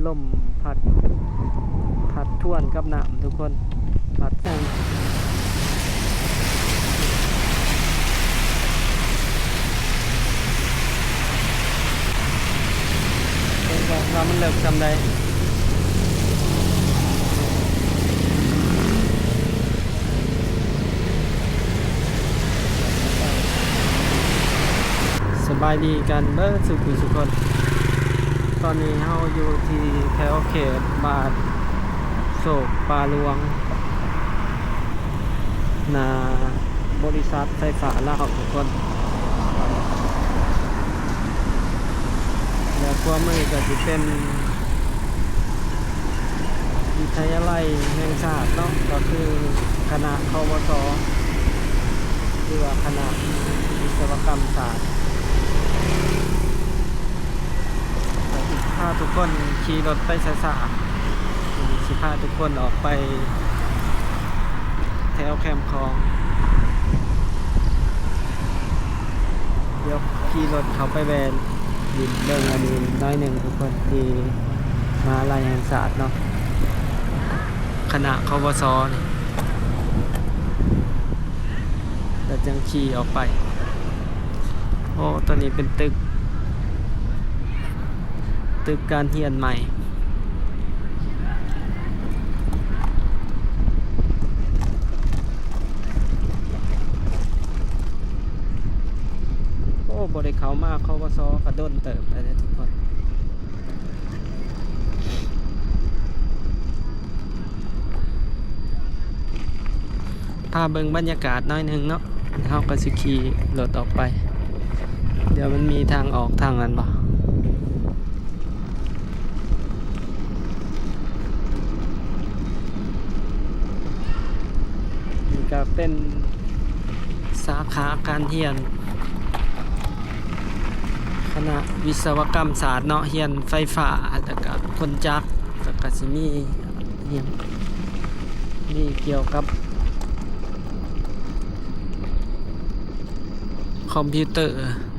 ລົມພັດ ພັດທວນກັບນ້ຳທຸກຄົນ ພັດ ເບິ່ງກ່ອນວ່າມັນເລິກສ່ຳໃດ. ສະບາຍດີກັນເບິດສູ່ຜູ້ສູ່ຄົນ. ຕອນນີ້ເຮົາຢູ່ທີ່ແຖວເຂດບ້ານໂຊກປ່າຫຼວງ ໜ້າບໍລິສັດໄຟຟ້າລາວທຸກຄົນ. ແລະ ຂວາມືກໍຊິເປັນ ວິທະຍາໄລແຫ່ງຊາດເນາະ ກໍຄືຄະນະ ຄວສ ຫຼືວ່າຄະນະວິສະວະກຳສາດ. ກໍຊິພາທຸກຄົນຂີ່ລົດໄປຊ້າໆ ຊິພາທຸກຄົນອອກໄປແຖວແຄມຂອງ. ດຽວຂີ່ລົດເຂົ້າໄປແວ່ຫຼິ້ນເບິ່ງອັນນີ້ໜ້ອຍໜຶ່ງທຸກຄົນ ທີ່ມະຫາໄລແຫ່ງຊາດເນາະ ຄະນະ ຄວສ ນີ້ ແລ້ວຈັ່ງຂີ່ອອກໄປ. ໂອ້ ຕົວນີ້ເປັນຕຶກ ຕຶກການຮຽນໃໝ່. ໂອ້ ບໍ່ໄດ້ເຂົ້າມາ ຄວສ ກໍດົນເຕີບແລ້ວເດ້ທຸກຄົນ. ພາເບິ່ງບັນຍາກາດໜ້ອຍໜຶ່ງເນາະ ເຮົາກໍຊິຂີ່ລົດອອກໄປ. ດຽວມັນມີທາງອອກທາງນັ້ນບໍ່? ນີ້ກໍເປັນສາຂາການຮຽນ ຄະນະວິສະວະກຳສາດເນາະ ຮຽນໄຟຟ້າ ແລ້ວກະຂົນຈັກ ແລ້ວກະຊິມີ ອີ່ຫຍັງ ມີກ່ຽວກັບຄອມພິວເຕີ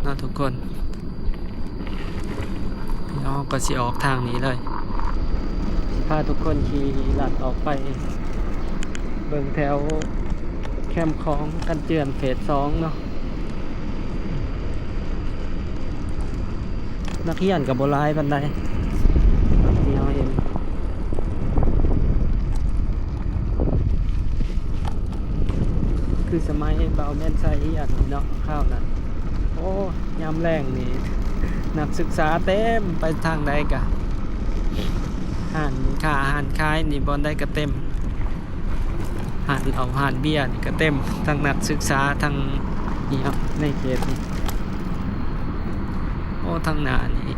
ເນາະທຸກຄົນ. ເຮົາກໍຊິອອກທາງນີ້ເລີຍ ຊິພາທຸກຄົນຂີ່ລັດອອກໄປເບິ່ງແຖວແຄມຂອງກັນເຈື່ອນເຟສສອງເນາະ. ນັກຮຽນກໍບໍ່ຫຼາຍປານໃດ ທີ່ເຮົາເຫັນ ຄືສະໄໝບ່າວແມ່ນໄຊຮຽນເນາະ ຄາວນັ້ນ. ໂອ້ ຍາມແລງນີ້ ນັກສຶກສາເຕັມ ໄປທາງໃດກະ ຮ້ານຄ້າຮ້ານຂາຍນີ້ ບ່ອນໃດກະເຕັມ. ຮ້ານເຫຼົ້າຮ້ານເບຍນີ້ກະເຕັມ ທັງນັກສຶກສາ ທັງອີ່ຫຍັງໃນເຂດນີ້. ໂອ້ ທາງໜ້ານີ້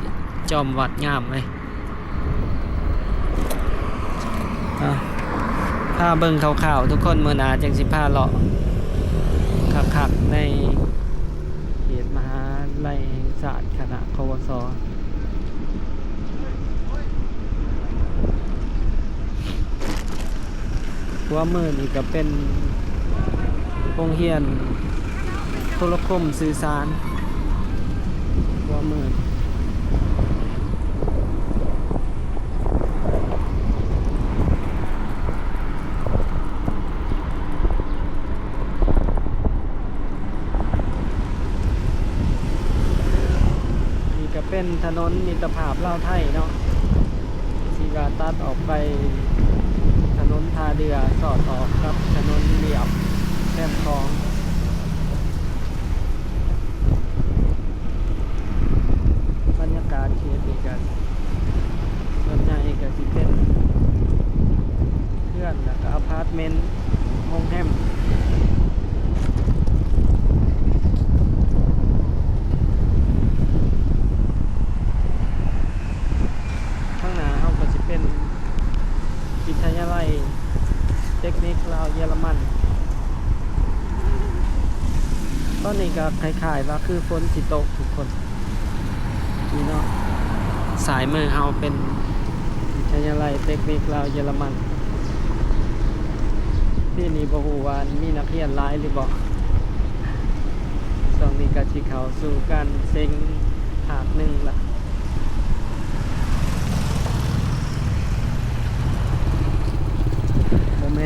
ຈອມວັດງາມເລີຍ. ອ່ະ ພາເບິ່ງຄ່າວໆ ທຸກຄົນ ມື້ໜ້າຈັ່ງຊິພາເລາະຄັກໆ ໃນເຂດມະຫາໄລແຫ່ງຊາດ ຄະນະ ຄວສ. ຂວາມືນີ້ກໍເປັນໂຮງຮຽນໂທລະຄົມສື່ສານ ຂວາມື. ນີ້ກໍເປັນຖະໜົນມິດຕະພາບລາວໄທເນາະ ທີ່ວ່າຕັດອອກໄປຖະໜົນທ່າເຮືອ ສອດອອກກັບຖະໜົນລຽບແຄມຂອງ. ບັນຍາກາດເຂດນີ້ກໍສ່ວນໃຫຍ່ກໍຊິເປັນເຮືອນ ແລ້ວກໍອາພາດເມັນ ໂຮງແຮມ. ທາງໜ້າເຮົາກໍຊິເປັນວິທະຍາໄລເຕັກນິກລາວເຢຍລະມັນ. ຕອນນີ້ກໍຄ້າຍໆວ່າຄືຝົນຊິຕົກທຸກຄົນ. ນີ້ເນາະ ສາຍມືເຮົາເປັນວິທະຍາໄລເຕັກນິກລາວເຢຍລະມັນ. ປີນີ້ບໍ່ຮູ້ວ່າມີນັກຮຽນຫຼາຍຫຼືບໍ່. ຊ່ວງນີ້ກໍຊິເຂົ້າສູ່ການເສັງພາກໜຶ່ງລະ.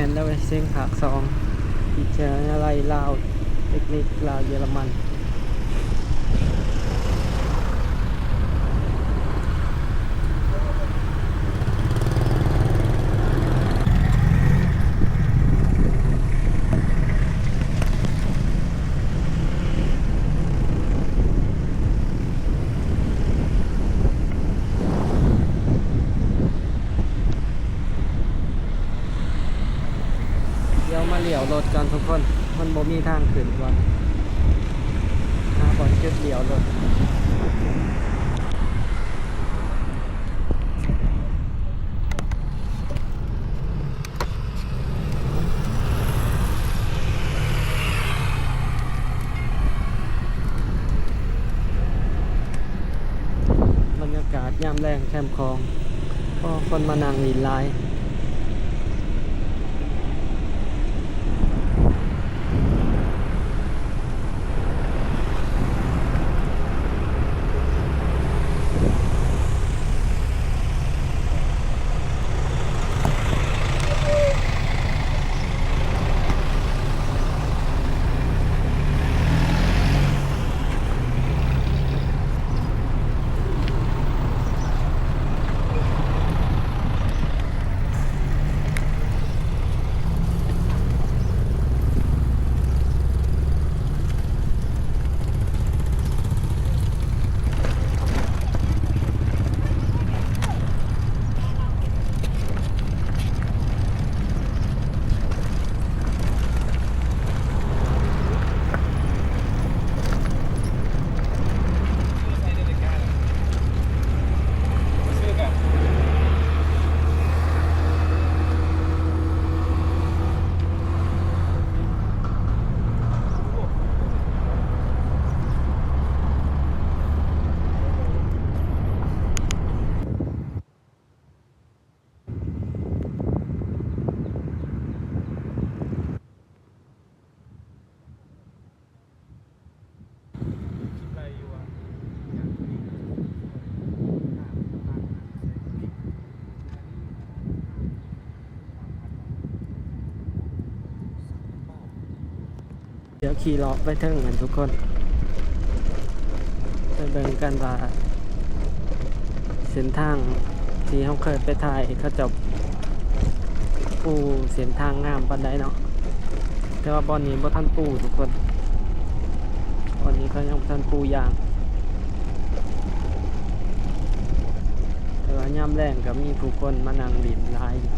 Racing ພາກສອງ ວິທະຍາໄລລາວ ເຕັກນິກລາວເຢຍລະມັນ. ດຽວມາລ້ຽວລົດກ່ອນທຸກຄົນ ມັນບໍ່ມີທາງຂຶ້ນກ່ອນ ຫາບ່ອນຈຸດລ້ຽວລົດ. ບັນຍາກາດຍາມແລງແຄມຂອງ ໂອ້ ຄົນມານັ່ງຫຼິ້ນຫຼາຍ. ດຽວຂີ່ເລາະໄປເທິງກັນທຸກຄົນ ໄປເບິ່ງກັນວ່າເສັ້ນທາງທີ່ເຮົາເຄີຍໄປຖ່າຍ ເຂົາເຈົ້າປູເສັ້ນທາງງາມປານໃດເນາະ. ແຕ່ວ່າບ່ອນນີ້ບໍ່ທັນປູທຸກຄົນ ບ່ອນນີ້ເຂົາຍັງບໍ່ທັນປູຢາງ. ແຕ່ວ່າຍາມແລງກໍມີຜູ້ຄົນມານັ່ງຫຼິ້ນຫຼາຍຢູ່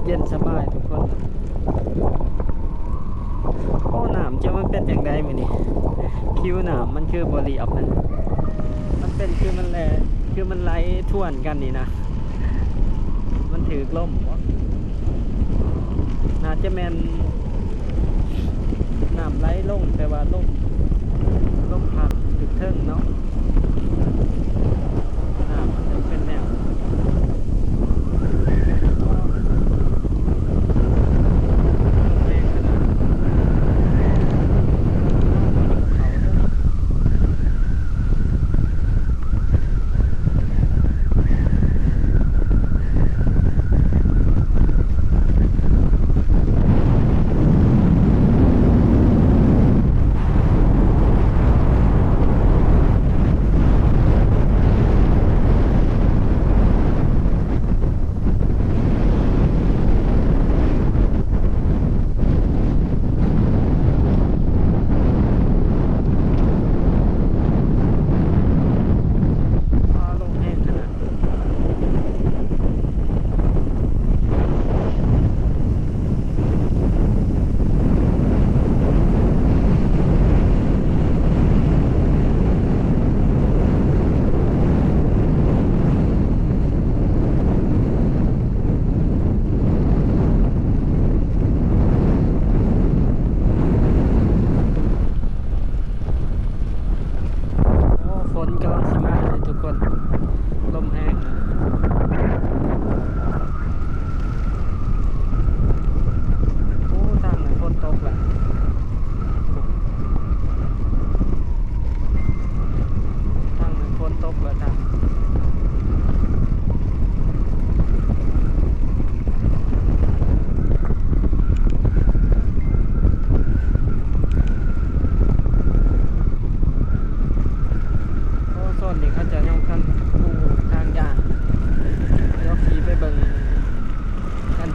ເຢັນສະບາຍທຸກຄົນ. ໂອ້ ນ້ຳຈະມັນເປັນຈັ່ງໃດມື້ນີ້ ຜິວນ້ຳມັນຄືບໍ່ລຽບນະ ມັນເປັນຄືມັນແລ່ ຄືມັນໄຫຼທວນກັນນີ້ນະ. ມັນຖືກລົມບໍ? ໜ້າຈະແມ່ນນ້ຳໄຫຼລົງ ແຕ່ວ່າລົມ ລົມພັດຂຶ້ນເທິງເນາະ ນ້ຳມັນເປັນແນວ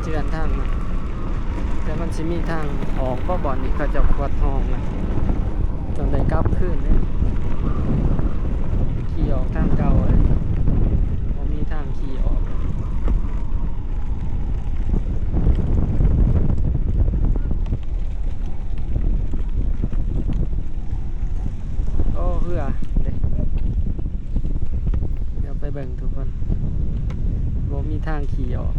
ເລື່ອນທາງນະ ແຕ່ມັນຊິມີທາງອອກບໍ່ ບ່ອນນີ້ເຂົາເຈົ້າຂວດຮ່ອງນະ ຕ້ອງໄດ້ກັບຄືນເດ້ ຂີ່ອອກທາງເກົ່າເດ້ ບໍ່ມີທາງຂີ່ອອກ. ໂອ້ ເຮືອເດ້ ດຽວໄປເບິ່ງທຸກຄົນ ບໍ່ມີທາງຂີ່ອອກ.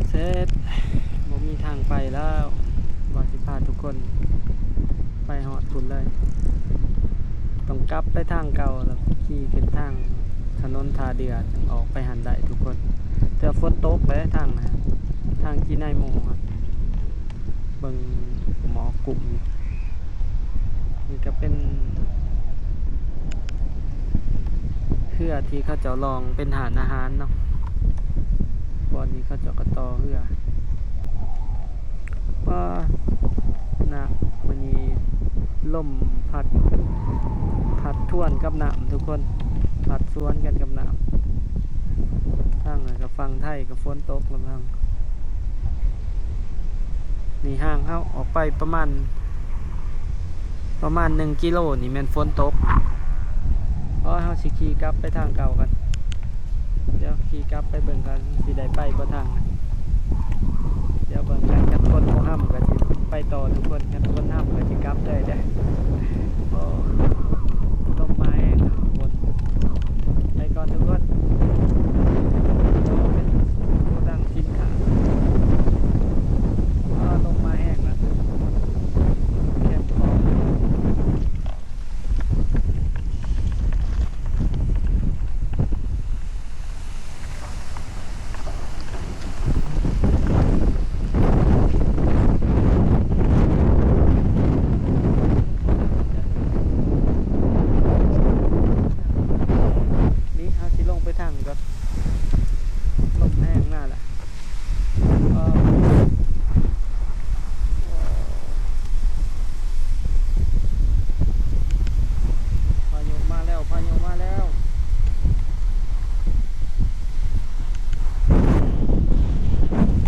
ເສັດ ບໍ່ມີທາງໄປແລ້ວ ວ່າຊິພາທຸກຄົນໄປຮອດພຸ້ນເລີຍ ຕ້ອງກັບໄປທາງເກົ່າ ແລ້ວຂີ່ຂຶ້ນທາງຖະໜົນທ່າເດື່ອ ອອກໄປຫັ້ນໄດ້ທຸກຄົນ ແຕ່ຝົນຕົກເດ້ທາງນະ ທາງຈີໄນໂມ ເບິ່ງໝອກກຸ້ມນີ້ ນີ້ກະເປັນເຮືອທີ່ເຂົາເຈົ້າລ່ອງເປັນຮ້ານອາຫານເນາະ ບ່ອນນີ້ເຂົາເຈົ້າກະຕໍ່ເຮືອ ວ້າ ນ້ຳມື້ນີ້ລົມພັດ ພັດທວນກັບນ້ຳທຸກຄົນ ພັດສວນກັນກັບນ້ຳ ທາງນັ້ນກະຝັ່ງໄທກະຝົນຕົກລະມັງ. ນີ້ຫ່າງເຮົາອອກໄປປະມານ ປະມານໜຶ່ງກິໂລນີ້ແມ່ນຝົນຕົກ. ອໍ ເຮົາຊິຂີ່ກັບໄປທາງເກົ່າກັນ ດຽວຂີ່ກັບໄປເບິ່ງກັນ ຊິໄດ້ໄປບໍ່ທາງນັ້ນ. ດຽວເບິ່ງກັນ ຄັນຝົນບໍ່ຮຳກະຊິໄປຕໍ່ທຸກຄົນ ຄັນຝົນຮຳກະຊິກັບເລີຍເດີ້. ໂອ້ ລົມມາແຮງ ຝົນ ໄປກ່ອນທຸກຄົນ. ໂອ້ ເປັນໂກດັງສິນຄ້າ ອໍ ລົມມາແຮງລະ ແຄມຂອງ. ນີ້ເຮົາຊິລົງໄປທາງນີ້ກ່ອນ ລົມແຮງມາລະ. ພາຍຸມາແລ້ວ ພາຍຸມາແລ້ວ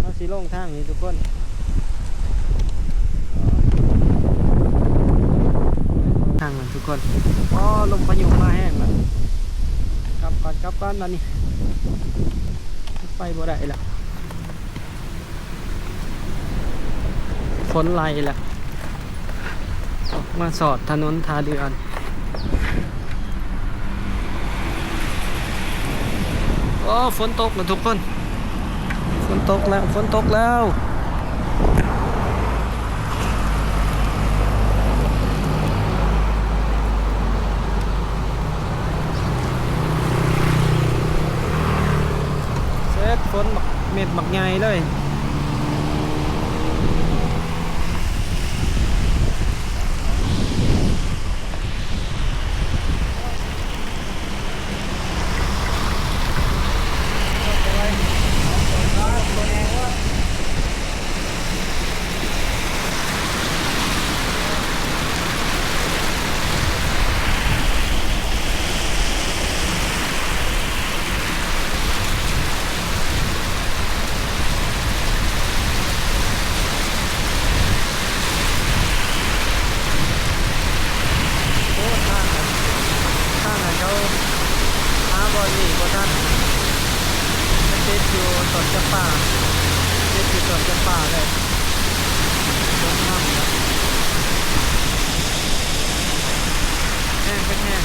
ເຮົາຊິລົງທາງນີ້ທຸກຄົນ ທາງນັ້ນທຸກຄົນ. ອໍ ລົມພາຍຸມາແຮງລະ ກັບກ່ອນ ກັບກ່ອນບາດນີ້ ໄປບໍ່ໄດ້ລະ. ຝົນໄລ່ລະ ອອກມາສອດຖະໜົນທ່າເດືອນ. ໂອ້ ຝົນຕົກລະທຸກຄົນ ຝົນຕົກແລ້ວ ຝົນຕົກແລ້ວ. ເສັດ ຝົນບັກ ເມັດບັກໃຫຍ່ເລີຍ. ໂອ້ ທາງ ທາງອັນເຂົາຫາບ່ອນນີ້ບໍ່ທັນ ໄປຕິດຢູ່ຕົ້ນຈຳປາ ຕິດຢູ່ຕົ້ນຈຳປາເລີຍ. ຕົກນ້ຳນະ ແຮງເປັນແຮງ.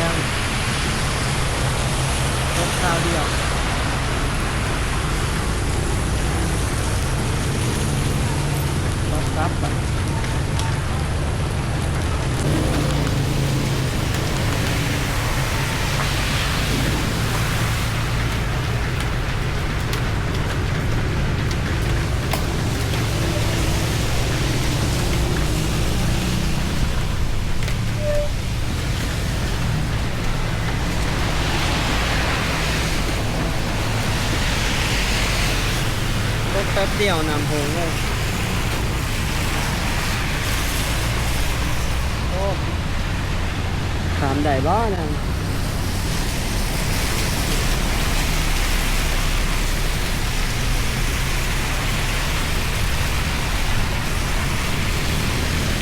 ຍັງ ຕົກຄາວດຽວ ຕ້ອງກັບບາດ. ຕົກແປັບດຽວນ້ຳຫົງເລີຍ. ໂອ້ ຂ້າມໄດ້ບໍ່ນັ້ນ?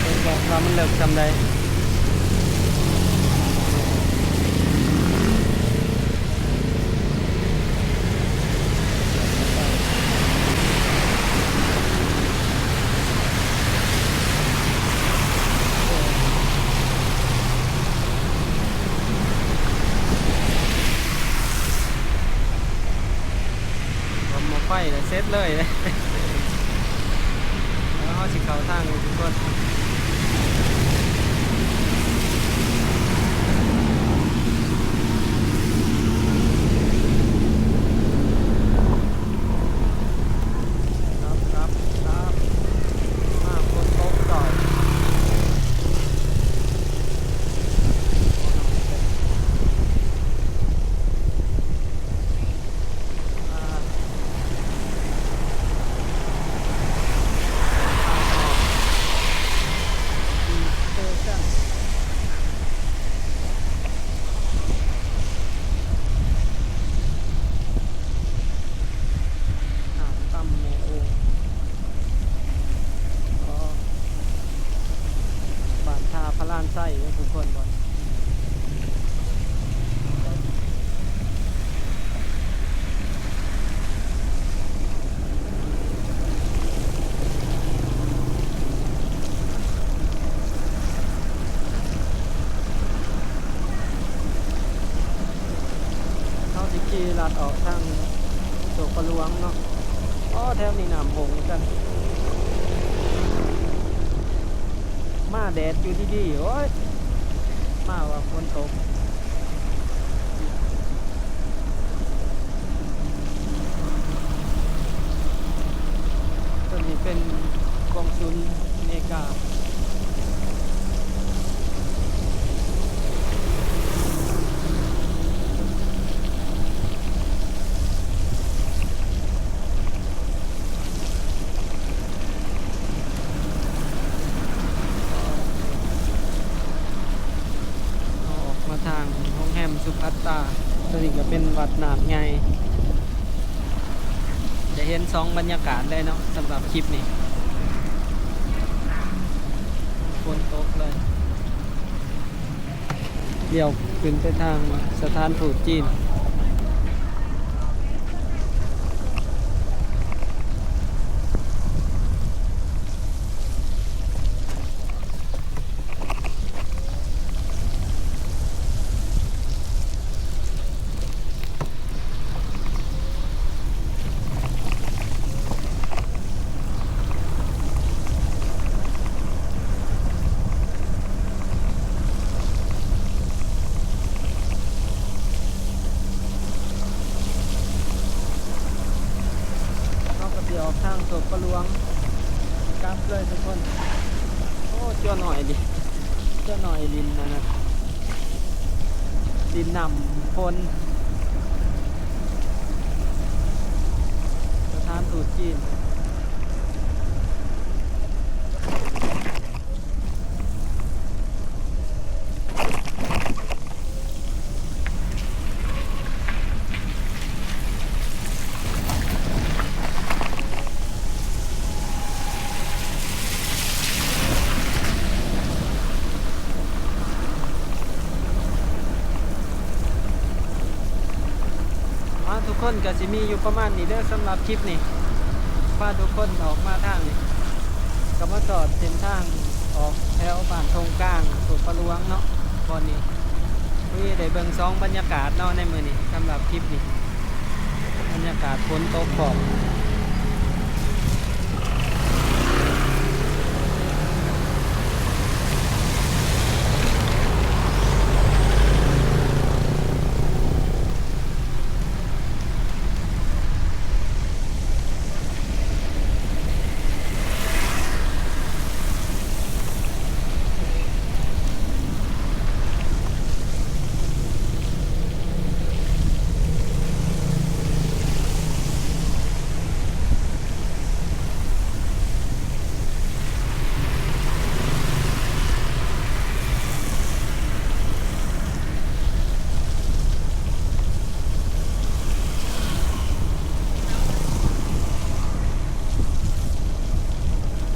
ເບິ່ງກ່ອນວ່າມັນເລິກສ່ຳໃດ. ເອົາໝໍ້ໄຟແລ້ວເສັດເລີຍ. ແລ້ວເຮົາຊິເຂົ້າທາງນີ້ທຸກຄົນ. ກັບ ກັບ ກັບ ມາຝົນຕົກເຈົ້າ. ນ້ຳຕ່ຳແມ່ໂອ່ງ ອໍ ບ້ານທ່າພະລານໄຊເດີທຸກຄົນ ບ່ອນ ເຮົາຊິຂີ່ລັດອອກທາງໂສກປະຫຼວງເນາະ. ອໍ ແຖວນີ້ນ້ຳຫົງຄືກັນ. ມາແດດຢູ່ດີໆ ໂອ້ຍ ມາວ່າຝົນຕົກ. ຕົວນີ້ເປັນກອງສຸນອາເມລິກາ. ອອກມາທາງໂຮງແຮມສຸພັດຕາ. ຕົວນີ້ກໍເປັນວັດນ້ຳໃຫຍ່. ໄດ້ເຫັນສອງບັນຍາກາດເລີຍເນາະ ສຳລັບຄລິບນີ້. ຝົນຕົກເລີຍ. ລ້ຽວຂຶ້ນໄປທາງສະຖານທູດຈີນ. ເຮົາກໍຊິອອກທາງໂສກປະຫຼວງ ກັບເລີຍທຸກຄົນ. ໂອ້ ຕົວນ້ອຍດິ ຕົວນ້ອຍຫຼິ້ນອັນນັ້ນ ຫຼິ້ນນ້ຳຝົນ ສະຖານທູດຈີນ. ອ່າ ທຸກຄົນ ກໍຊິມີຢູ່ປະມານນີ້ເດີ ສຳລັບຄລິບນີ້ ພາທຸກຄົນອອກມາທາງນີ້ ກໍມາສອດເສັ້ນທາງອອກແຖວບ້ານທົ່ງກາງ ໂສກປະຫຼວງເນາະ ບ່ອນນີ້. ນີ້ໄດ້ເບິ່ງສອງບັນຍາກາດເນາະໃນມື້ນີ້ ສຳລັບຄລິບນີ້ ບັນຍາກາດຝົນຕົກພ້ອມ